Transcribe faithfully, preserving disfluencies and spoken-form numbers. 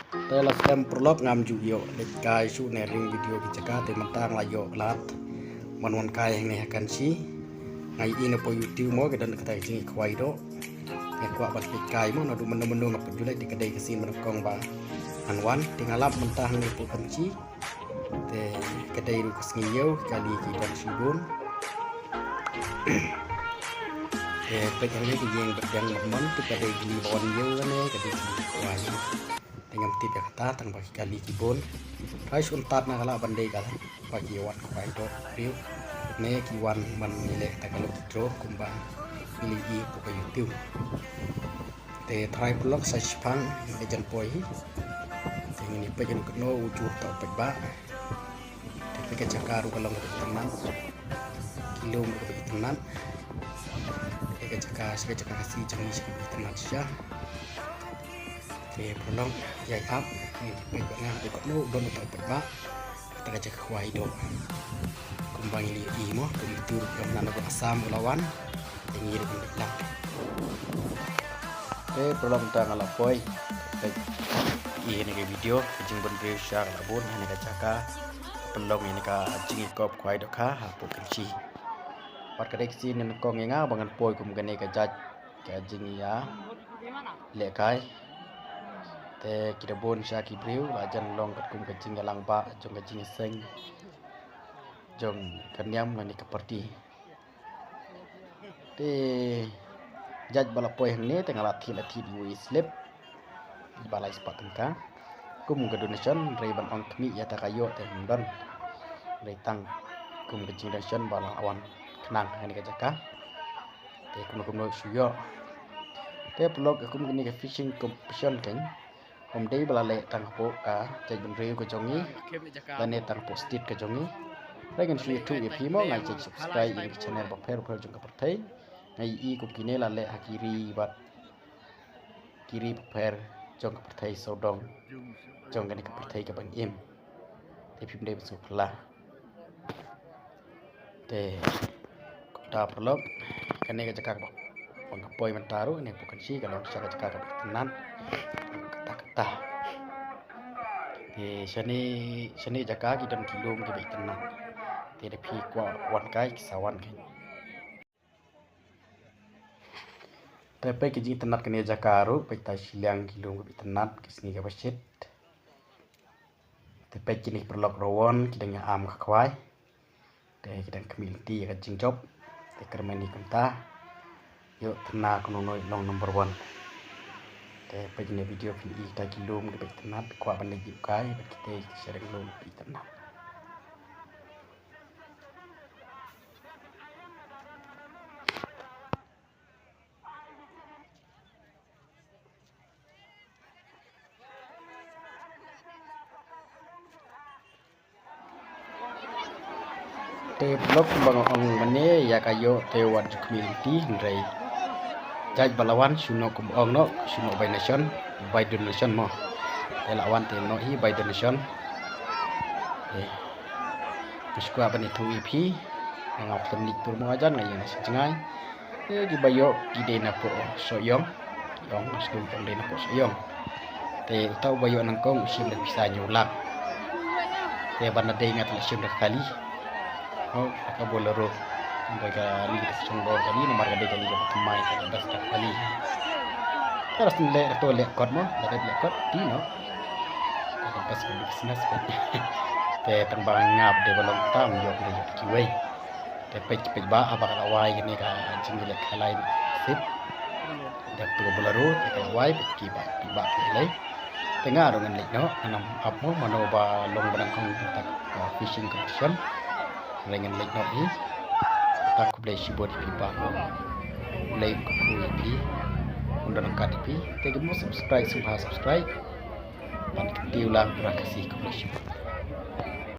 Te la slem paralok, ngam ju ïoh leit kai shuh ne ring video ki jaka, te mynta nga la ïoh lad ban wan kai hangne ha Kynshi. Nga ïohi na poi YouTube mo ki don kata ka jingïakhwai doh. Nga kwah ban peit kai mo, naduh mynno mynno nga peit ju leit, te ka dei ka sien ba nyngkong ba ngan wan. Te nga lap mynta hangne hapoh Kynshi. Te ka dei ruh ka sngi ïew, ki kali ki don shibun. Te peit hangne ka ïing bad ïing bad mon, te ka dei kali ba wan ïew hangne, ka dei kali ba wan ïew. Te ngam tip ïa kata tang ba ki kali ki bun. Tharai shu ntad na ka lah ban dei ka lah ba ki wan khwai doh briew ne ki wan ban ïaleh kata ka lucky draw kumba ngi la ïohi hapoh ka YouTube. Te tharai paralok sa shipang, ïa jan poi hi. Te ngin ïa peit ïa u katno u jur uta u paidbah. Te peit ka jaka ruh ka long kaba itynnat. Ki lum ruh kaba itynnat. Peit ka jaka, sha ka jaka Khasi jong ngi sha kaba itynnat shisha. Te paralok, ïa ap, ngin ïa peit ba nga, u katno u don uta u paidbah. Kata ka jaka khwai doh. Kumba ngi la ïohi mo, kum itu ruh ka mih na Assam ka la wan. Te ngi ruh ngi lap. Te paralok, mynta nga la poi. Te ïa kane ka video, ka jingbun briew sha ka la bun ha kane ka jaka. Pynlong ïa kane ka jingïakop khwai dohkha hapoh Kynshi. Bad ka dei ka sien nyngkong ïa nga ba ngan poi kum kane ka jait ka jingïalehkai. Te ki da bun sha ki briew la jan long katkum ka jingïalang ba jong ka jingïaseng jong ka niam lane ka party. Te jait ba la poi hangne te nga la thied la thied iwei i slip ba lai spah tyngka kum ka donation, hynrei ban ong khmih ïa kata ka ïoh te ym don. Hynrei tang kum ka jingdonation ba la wan khnang ha kane ka jaka. Te kumno kumno shu ïoh. Te paralok, kum kane ka fishing competition kan ym dei ba la leh tang hapoh ka jaitbynriew ka jong ngi lane tang hapoh state ka jong ngi. Hynrei ngan shu ïathuh ïa phi mo, nga ai jait subscribe ïa ki channel bapher bapher jong ka pyrthei. Nga ïohi kum kine la leh ha ki ri bad ki ri bapher jong ka pyrthei sawdong jong kane ka pyrthei kaba ngi im. Te phim dei ban sngewphylla. Te kumta paralok, kane ka jaka kaba nga poi mynta ruh, kane hapoh Kynshi ka long shisha ka jaka kaba itynnat. Katta katta. Te shane shane jaka ki don ki lum kiba itynnat. Te da phi kwah wan kai ki sa wan kai. Te peit ka jingitynnat kane jaka ruh, peit ta shiliang ki lum kaba itynnat, ka sngi kaba shit. Te peit kine ki paralok rawon ki dang ïa am ka khwai. Te ki dang khmih lynti ïa ka jingjop. Te kyrmen hi kumta. Ïoh tynna kano kano long number one. Te peit kine video phin i kita ki lum kaba itynnat, kwah ban leit ïuh kai bad kita ki shareng lum kaba itynnat. Te paralok, ba nga ong mynne ïa ka ïoh te wat ju khmih lynti, hynrei jait ba la wan shu noh kum ong noh, shu noh by nation, by donation mo. Te la wan te noh hi by donation. Te nga shu kwah ban ïathuh ïa phi, nga ngam khlem leit tur mo hajan, nga ïeng na sha jngai. Te kiba ïoh ki dei na poh Sohiong. Ki ong, sdang ki ong dei na poh Sohiong. Te uta uba ïoh nyngkong u shim da pisa hynñiew lak. Te ban da dei nga te la shim da ka kali. Mo, da ka Bolero. Hynrei ka kali ka shong dor kali namar ka dei kali kaba thymmai, ka best da ka kali. Te la sdang leh, to leh kot mo, la dep leh kot, ti no. Ka best ka business. Te tang ba nga ngap dei ba long tam ïoh da ïoh kiwei. Te peit, peit ba, haba ka la wai kane ka jingïalehkai lai sip. Dep tu ka Bolero, te ka la wai, peit ki ba, peit ba ki lei. Te nga ruh ngan leit noh, ngan ap mo, mano ba long ba nyngkong kata ka fishing competition. Hynrei ngan leit noh hi. Te khublei shibun ïa phi baroh. Khublei, khublei ïa phi. Un don ryngkat ïa phi. Te ki mo subscribe, sngewbha subscribe. Ban kyntiew lang para Khasi, khublei shibun.